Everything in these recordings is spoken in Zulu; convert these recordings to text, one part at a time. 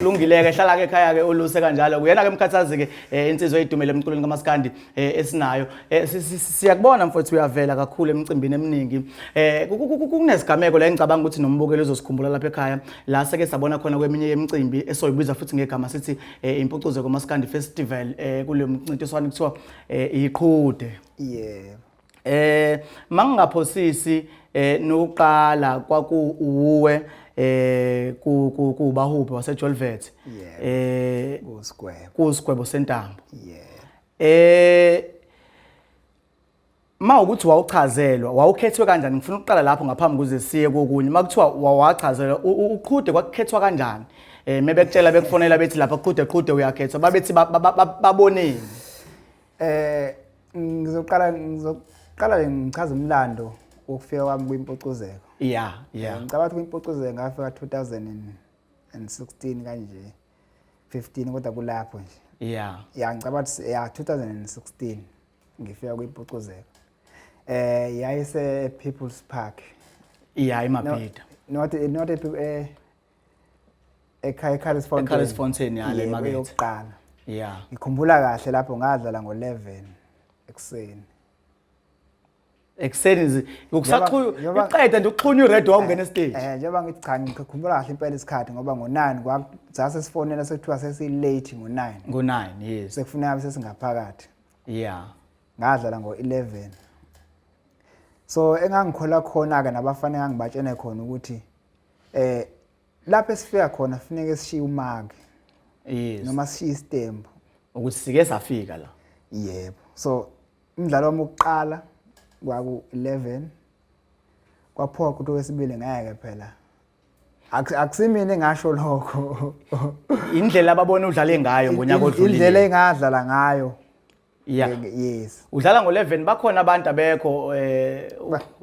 Lungile-ke, hlala-ke ekhaya-ke uluse kanjalo. Kuyena-ke Mkhathazi-ke, insizwa eyidumele emculweni kamaskandi, esinayo. Siyakubona mfowethu, uyavela kakhulu emicimbini eminingi. Kunesigameko la engicabanga ukuthi nombukeli uzosikhumbula lapha ekhaya, la seke sabona khona kweminye yemicimbi esoyibiza futhi ngegama sithi, Impucuzo Komaskandi Festival, kule mncintiswano kuthiwa, iqhude. Yebo. Mangingaphosisi, nokuqala kwaku uwe ku kubahubhe waseJolvet. Yebo. Kusigwebo. Kusigwebo sentambo. Yebo. Ma ukuthi wawuchazelwa, wawukhethwe kanjani? Ngifuna ukuqala lapho ngaphambi kuze siye kokunye. Makuthiwa wachazelwa, uqhude kwakukhethwa kanjani? Mebekutshela, bekufonela, bethi lapha qhude, qhude uyakhethwa, babethi baboneni? Ngizoqala nje ngichaze umlando wokufika kwami kwimpucuzeko. Ngicabanga ukuthi kwimpucuzeko ngafika 2016 kanje, 15, kodwa kulapho nje. Ya, ngicabanga ukuthi ya, 2016 ngifika kwimpucuzeko. Yayise People's Park. Yeah, iMabhida. Not ekhaya, eCarlos Fountain. eCarlos Fountain, ya, le Yebo, makethe. Yokuqala. Ngikhumbula kahle lapho ngadlala ngo-11 ekuseni. Ekuseni ukusaxhunywa, iqeda nje ukuxhunywa i-radio, wawungena e-stage. Njengoba ngithi cha, ngikhumbula kahle impela isikhathi ngoba ngo-9 sase sifonela, sekuthiwa sesi-late ngo-9. Ngo-9, yes. Sekufuneka sesingaphakathi. Ngadlala ngo-11. So engangikhola khona-ke nabafana engangibatshene khona ukuthi lapho esifika khona funeke sishiye umaki noma sishiye isitembu. Ukuthi sike safika la. Yebo. So umdlalo wami wokuqala kwaku-11, kwaphoqa ukuthi owesibili ngeke phela. Akusimina engasho lokho. Indlela ababona udlale ngayo ngonyaka odlulile. Indlela engadlala ngayo. Yes. Udlala ngo-11, bakhona abantu abekho?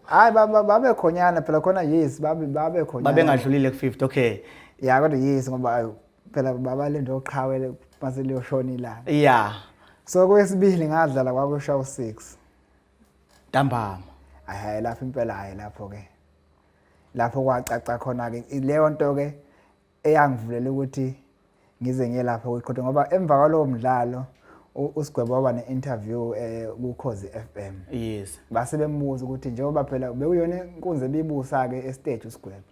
Hayi, babe khonyana phela khona, yes, babe khonyana. Babengadlulile ku-50, okay. Ya, kodwa yes, ngoba ayo, phela babalinde oqhawe mase liyoshona ilanga. So kwesibili ngadlala kwakusha u6. Ntambama. Hayi, lapho impela, hayi, lapho ke. Lapho kwacaca khona ke leyo nto ke eyangivulela ukuthi ngize ngiye lapho kwiqhude, ngoba emva kwalowo mdlalo uSigwebo waba ne-interview kuKhozi FM. Base bembuza ukuthi njengoba phela bekuyona inkunzi ebibusa ke e-stage uSigwebo.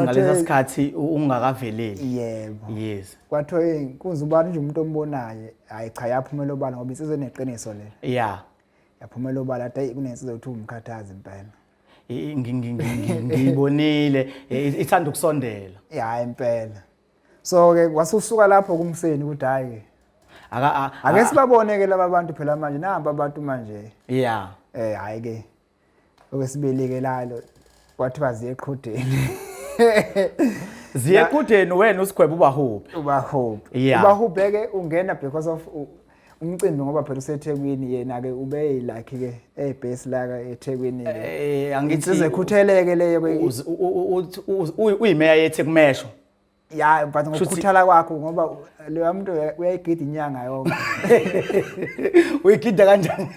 Ngalesa sikhathi ungakaveleli. Yebo. Yes. Kwathiwa inkunzi ubani nje umuntu ombonayo, hayi cha, yaphumela obala ngoba insizwa eneqiniso le. Yaphumela obala, athi hey, kunensizwa ukuthi umkhathazi impela. Ngiyibonile, ithanda ukusondela. Ya, impela. So ke wasusuka lapho kumseni ukuthi hayi, ake sibabone ke laba bantu phela manje, namba abantu manje. Hayi ke, okwesibili ke lalo kwathiwa ziye eqhudeni. Ziye eqhudeni, wena uSigwebo ubahuphi? Ubahuphi. Ubahuphe ke ungena because of umcimbi, ngoba phela useThekwini, yena ke ube like ke ebase la ke eThekwini ke. Angithi Insizwe ekhutheleke leyo ke. Uyimeya yeTheku mesho. Ya, but ngokukhuthala kwakho, ngoba leyo muntu uyayigida inyanga yonke. Uyigida kanjani?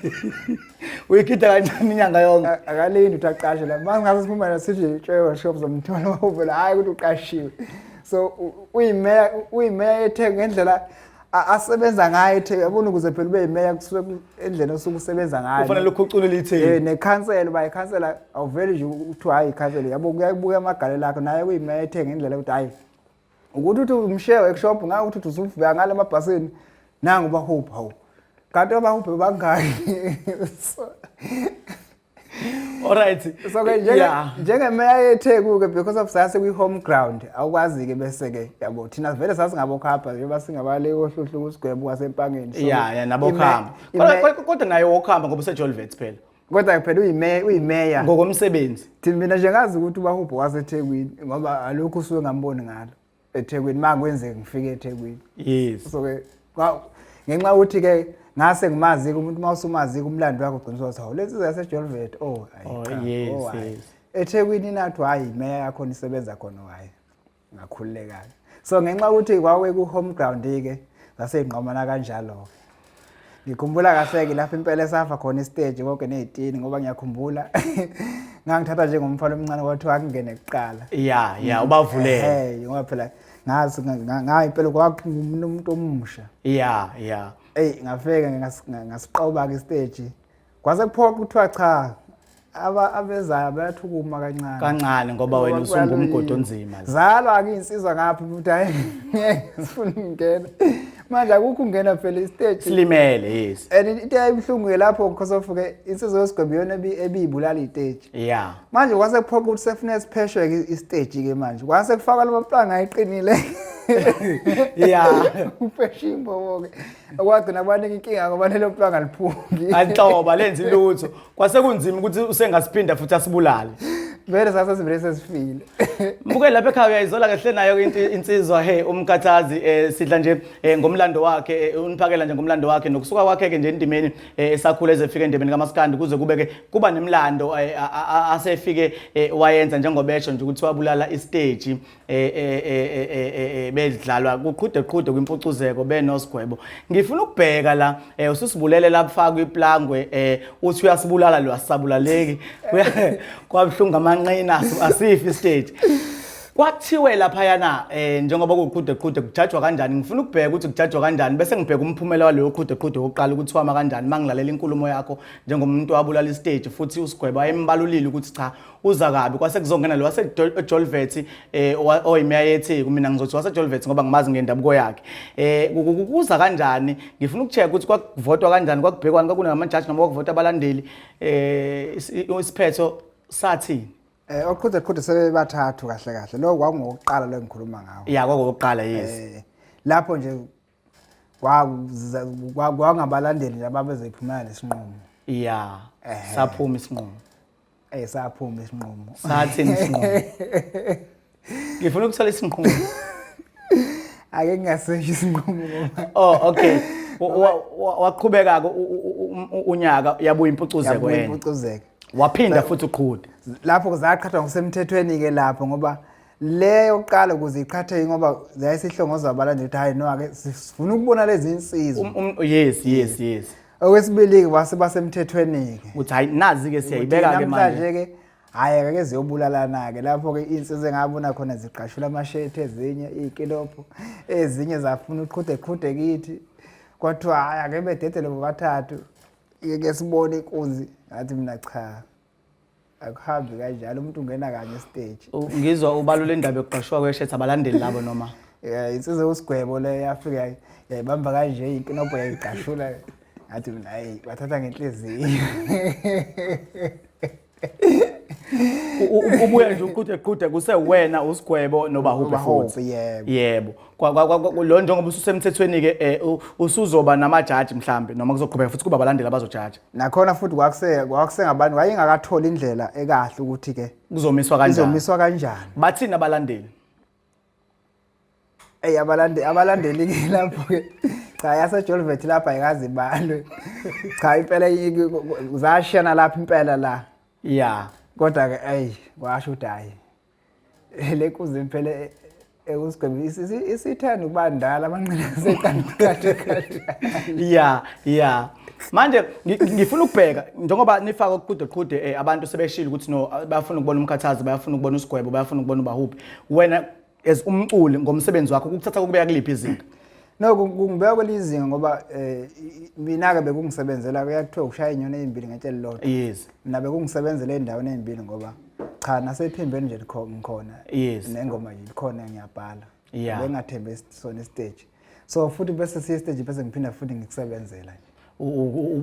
Uyigida kanjani inyanga yonke? Akalindi ukuthi aqashe la. Mase siphuma sithi tshwe shop zomthola uvela, hayi ukuthi uqashiwe. So uyimeya eTheku ngendlela asebenza ngayo eTheku, yabona, ukuze phela ube yimeya kusuke endlela osuke usebenza ngayo. Kufanele ukhuculule iTheku. Nekhansela, uba ikhansela, awuveli nje uthiwa hayi ikhansela, yabo, kuyabuka amagalelo akho. Naye kuyimeya eTheku ngendlela yokuthi hayi, ukuthi uthi umshiye workshop ngaku ukuthi uthi usufika ngale emabhasini, nangu bahupha, hawu, kanti abahuphe bangaki? So Alright. So ke njengemeya yeTheku ke, because of sase kwi home ground, awukwazi ke bese ke, yabo, thina vele sasingabokhapha njengoba singabale ohluhlu kuSigwebo waseMpangeni. So Ya, nabo khamba. Kodwa naye wokuhamba ngoba useJolvet phela. Kodwa phela uyimeya ngokomsebenzi. Thina, mina nje ngazi ukuthi ubahupho waseThekwini ngoba alokhu usuke ngamboni ngalo eThekwini, makwenzeka ngifike eThekwini. So ke ngenxa yokuthi ke ngase ngimazi umuntu, uma usumazi umlando wakho, ugcina usothi hawu, lensizwa yaseJolvet, oh hayi, cha, oh, hayi. EThekwini nathi hayi, imeya yakhona isebenza khona, hayi, ngakhululeka. So ngenxa yokuthi kwawe ku home ground ke, saseyinqomana kanjalo ke. Ngikhumbula kahle ke lapho impela esafa khona istage konke nezitini, ngoba ngiyakhumbula ngangithatha njengomfana omncane, kwathiwa akungene kuqala. Ya, ubavulele. Ngoba phela Ngazi ngayi impela kwakumuntu omusha. Yeah. Ey, ngafika ngasiqoba ke stage. Kwase kuphoqa kuthiwa cha, aba abezayo bayathukuma kancane. Kancane, ngoba wena usungumgodi onzima. Zalwa ke insizwa ngapha ukuthi hayi, ngeke sifuna ukungena. Manje akukho ungena phela istage. Silimele, yes. And into eyayibuhlungu ke lapho, because of ke insizwa yosigwebo iyona ebiyibulala istage. Manje kwase kuphoqa ukuthi sefuna sipheshwe ke istage ke manje. Kwase kufakwa lamaplanga ayiqinile. Uphesha imbobo ke. Okwagcina kwanika inkinga ngoba lelo planga liphungi. Anhloba lenzi lutho. Kwase kunzima ukuthi usengasiphinda futhi asibulale. Vele sase sivele sesifile. Mbuke lapha ekhaya, uyayizola kahle nayo insizwa, hey, umkhathazi, sidla nje ngomlando wakhe, uniphakela nje ngomlando wakhe nokusuka kwakhe ke nje endimeni, esakhula ezefika endimeni kaMaskandi, kuze kube ke kuba nemlando asefike wayenza, njengoba esho nje ukuthi wabulala istage bedlalwa kuqhude qhude kwimpucuzeko benosigwebo. Ngifuna ukubheka la, ususibulele lapha iplangwe, uthi uyasibulala lo, asisabulaleki, kwabuhlungu amanqina, asifi stage. Kwathiwe laphayana, njengoba kuqhude qhude, kujajwa kanjani? Ngifuna ukubheka ukuthi kujajwa kanjani, bese ngibheka umphumela waleyo qhude qhude wokuqala ukuthi wama kanjani. Mangilalela inkulumo yakho njengomuntu wabulala istage, futhi usigwebo ayembalulile ukuthi cha, uza kabi, kwase kuzongena lo wase Jolvet, oyimeya yeTheku. Mina ngizothi wase Jolvet ngoba ngimazi ngendabuko yakhe. Kuza kanjani? Ngifuna ukucheck ukuthi kwakuvotwa kanjani, kwakubhekwani, kwakunamajaji noma kwakuvota abalandeli? Isiphetho sathini? Oqhude qhude sebebathathu kahle kahle. Lo kwakungokuqala lo engikhuluma ngawo. Ya, kwakuqala, yes. Lapho nje kwangabalandeli nje ababezoyiphumela lesinqumo. Ya, saphuma isinqumo. Saphuma isinqumo. Sathini isinqumo? Ngifuna ukuthola isinqumo. Ake ngingasesho isinqumo ngoba Oh, okay. Waqhubeka ke unyaka, yabuya impucuzeko. Yabuya yena impucuzeko. Waphinda futhi uqhude. Lapho zaqhathwa ngokusemthethweni ke lapho, ngoba le yokuqala ukuze iqhatheke, ngoba zayisihlongozo abalandeli ukuthi hayi no, ake sifuna ukubona lezi insizwa. Yes. Okwesibili-ke base basemthethweni-ke. Uthi hayi, nazi ke, siyayibeka ke manje. Namhlanje-ke hhayi, ake ziyobulalana-ke. Lapho-ke iy'nsizwa engabona khona ziqashula amashethi, ezinye iy'kilopho, ezinye zafuna uqhude qhude kithi. Kwathiwa hhayi, ake bededele bobathathu ke sibone inkunzi. Ngathi mina cha, akuhambi kanjalo, umuntu ungena kanye esiteji. Ngizwa ubalula indaba yokuqashwa kweshethi, abalandeli labo noma? Insizwa usigwebo le yafika yayibamba kanje inkinobho, yayiqashula. Ngathi mina hayi, bathatha ngenhliziyo. Ubuya nje uqhude qhude, kusewena, usigwebo noBahubhe futhi? Yebo. Yebo. Lo njengoba ususemthethweni ke, usuzoba namajaji mhlambe, noma kuzoqhubeka futhi kuba abalandeli abazojaja? Nakhona futhi kwakusengabantu wayengakatholi indlela ekahle ukuthi ke kuzomiswa kanjani. Izomiswa kanjani. Bathini abalandeli? Ey, abalandeli ke lapho ke cha, yaseJolvet lapha ayikaze ibalwe, cha, impela zashiyana lapha impela la. Kodwa ke ey, kwasho ukuthi hayi, le nkunzi impela ekusigwebo isithanda ukuba ndala, amanqina seqanda kahle. Ya, manje ngifuna ukubheka njengoba nifaka uqhude qhude, abantu sebeshilo ukuthi no, bayafuna ukubona umkhathazi, bayafuna ukubona usigwebo, bayafuna ukubona uBahubhe. Wena as umculi, ngomsebenzi wakho, kukuthatha ukubeka kuliphi izinga? No, kungibeka kwelinye izinga ngoba mina-ke bekungisebenzela, kuyathiwa ushaya inyoni ey'mbili ngetshe elilodwa. Mina bekungisebenzela ey'ndaweni ey'mbili ngoba cha, nasephimbeni nje ngikhona. Nengoma nje likhona, ngiyabhala. Bengingathembe sona istage, so futhi bese siye stage, bese ngiphinda futhi ngikusebenzela nje.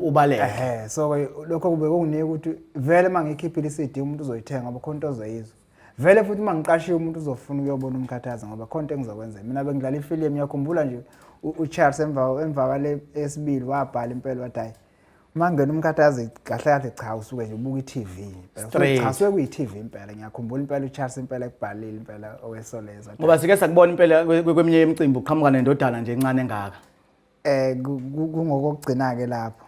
Ubaleke. Ehe, so ke lokho kube kunginika ukuthi vele uma ngikhiphile i-CD, umuntu uzoyithenga ngoba khona into ozoyizwa vele. Futhi uma ngiqashiwe, umuntu uzofuna ukuyobona umkhathazi ngoba khona into engizokwenza. Mina bengidlala ifilimu. Ngiyakhumbula nje uCharles emva kwale esibili wabhala impela wathi hayi, uma ngena umkhathazi kahle kahle, cha, usuke nje ubuka i-TV. Straight. Cha, suke kuyi-TV impela. Ngiyakhumbula impela uCharles impela ekubhalile impela owesoleza. Ngoba sike sakubona impela kweminye yemicimbi uqhamuka nendodana nje encane engaka. Kungokugcina-ke lapho.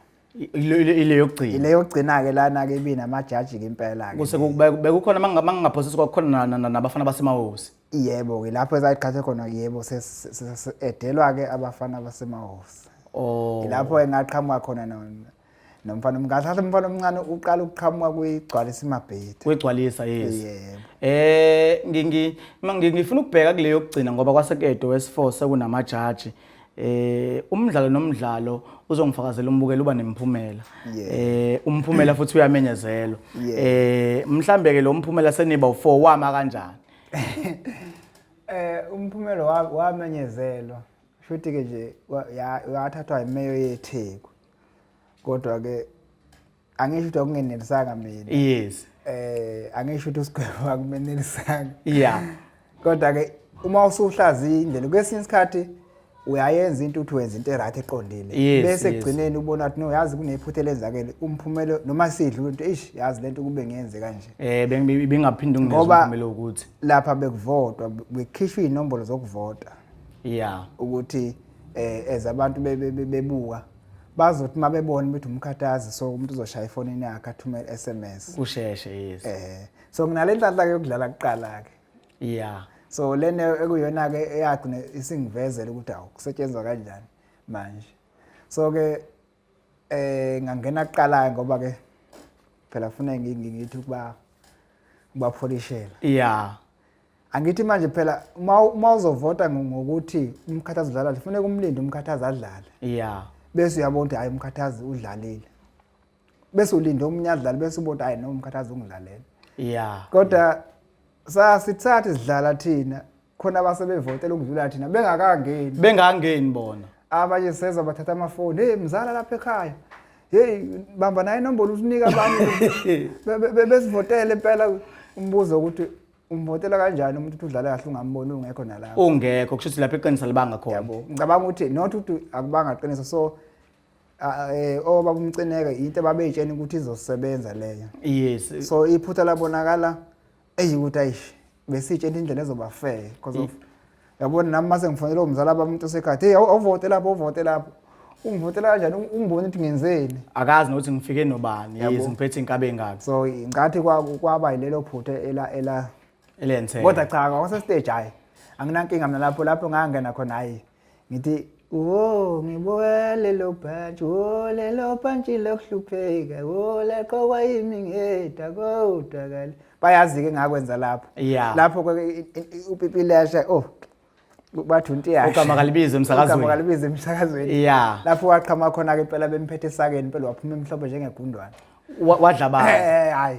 Ile yokugcina? Ile yokugcina-ke lana-ke, ibinamajaji-ke impela-ke. Kuse bekukhona, mangingaphosisi, kwakukhona nabafana basemahhosi. Yebo-ke, lapho ezayiqhathe khona, yebo, edelwa-ke abafana basemahhosi. Lapho engaqhamuka khona Nomfana omncane, kahle umfana omncane uqala ukuqhamuka kuyigcwalisa imabhedi. Kuyigcwalisa, yes. Yebo. Ngifuna ukubheka kuleyo yokugcina ngoba kwasekedo wesi4 sekunamajaji. Umdlalo nomdlalo uzongifakazela umbukelo uba nemphumela. Umphumela futhi uyamenyezelwa. Mhlambe ke lo mphumela seniba u4 wama kanjani? Umphumela wamenyezelwa. Futhi ke nje wathathwa imeyo yeTheku. Kodwa ke angisho ukuthi akungenelisanga mina. Yes. Angisho ukuthi usigwebo akumenelisanga. Yeah. Kodwa ke uma usuhlaziya indlela kwesinye isikhathi uyayenza into uthi wenza into eright eqondile. Bese ekugcineni ubona ukuthi no yazi kunephutha elenzakele umphumelo noma sidlula into ish yazi lento kube ngiyenze kanje. Bengaphinda ungineze umphumelo ukuthi lapha bekuvotwa bekhishwa inombolo zokuvota. Yeah. Ukuthi as abantu bebuka bazothi mabebona ukuthi umkhathazi so umuntu uzoshaya ifonini yakhe athumele SMS. Kusheshe, yes. So nginale nhlanhla yokudlala kuqala ke. Yeah. So lena ekuyona ke eyagcina isingivezela ukuthi awu kusetshenzwa kanjani manje. So ke ngangena kuqala ngoba ke phela kufanele ngithi ukuba ubapholishela. Yeah. Angithi manje phela uma uzovota ngokuthi umkhathazi udlala kufanele kumlinde umkhathazi adlale. Yeah. Bese uyabona ukuthi hayi umkhathazi udlalile. Bese ulinde omunye adlale bese ubona hayi no umkhathazi ungidlalele. Yeah. Kodwa sasithatha sidlala thina khona abasebevotela ukudlula thina bengakangeni. Bengangeni bona. Abanye seza bathatha amafoni, hey mzala lapha ekhaya. Hey bamba naye inombolo usinika abanye besivotele impela umbuzo ukuthi umvotela kanjani umuntu uthi udlala kahle ungamboni ungekho nalapho. Ungekho kusho ukuthi lapho iqiniso libanga khona. Yabo. Ngicabanga ukuthi not ukuthi akubanga qiniso so obaba umcineke into ababeyitshena ukuthi izosebenza leyo. Yes. So iphutha labonakala eyikuthi ayish besitshena indlela ezoba fair because of yabona nami mase ngifonela umzala bami umuntu osekhaya hey awuvote lapho awuvote lapho ungivotela kanjani ungibona ukuthi ngenzeni akazi nokuthi ngifike nobani yes ngiphethe inkabe engaka so ngathi kwaba yilelo phutha ela elenze kodwa cha kwase stage hayi anginankinga mina lapho ngangena khona hayi ngithi oh ngibuka lelo bhantshi oh lelo bhantshi lokuhlupheka oh laqokwa yimi ngedwa kodwa kale bayazi ke ngakwenza lapho lapho upipilasha oh bathi untiyasha ugama kalibize emsakazweni ugama kalibize emsakazweni yeah lapho waqhama khona ke impela bemphethe esakeni impela waphuma emhlophe njengegundwane wadla ba hayi.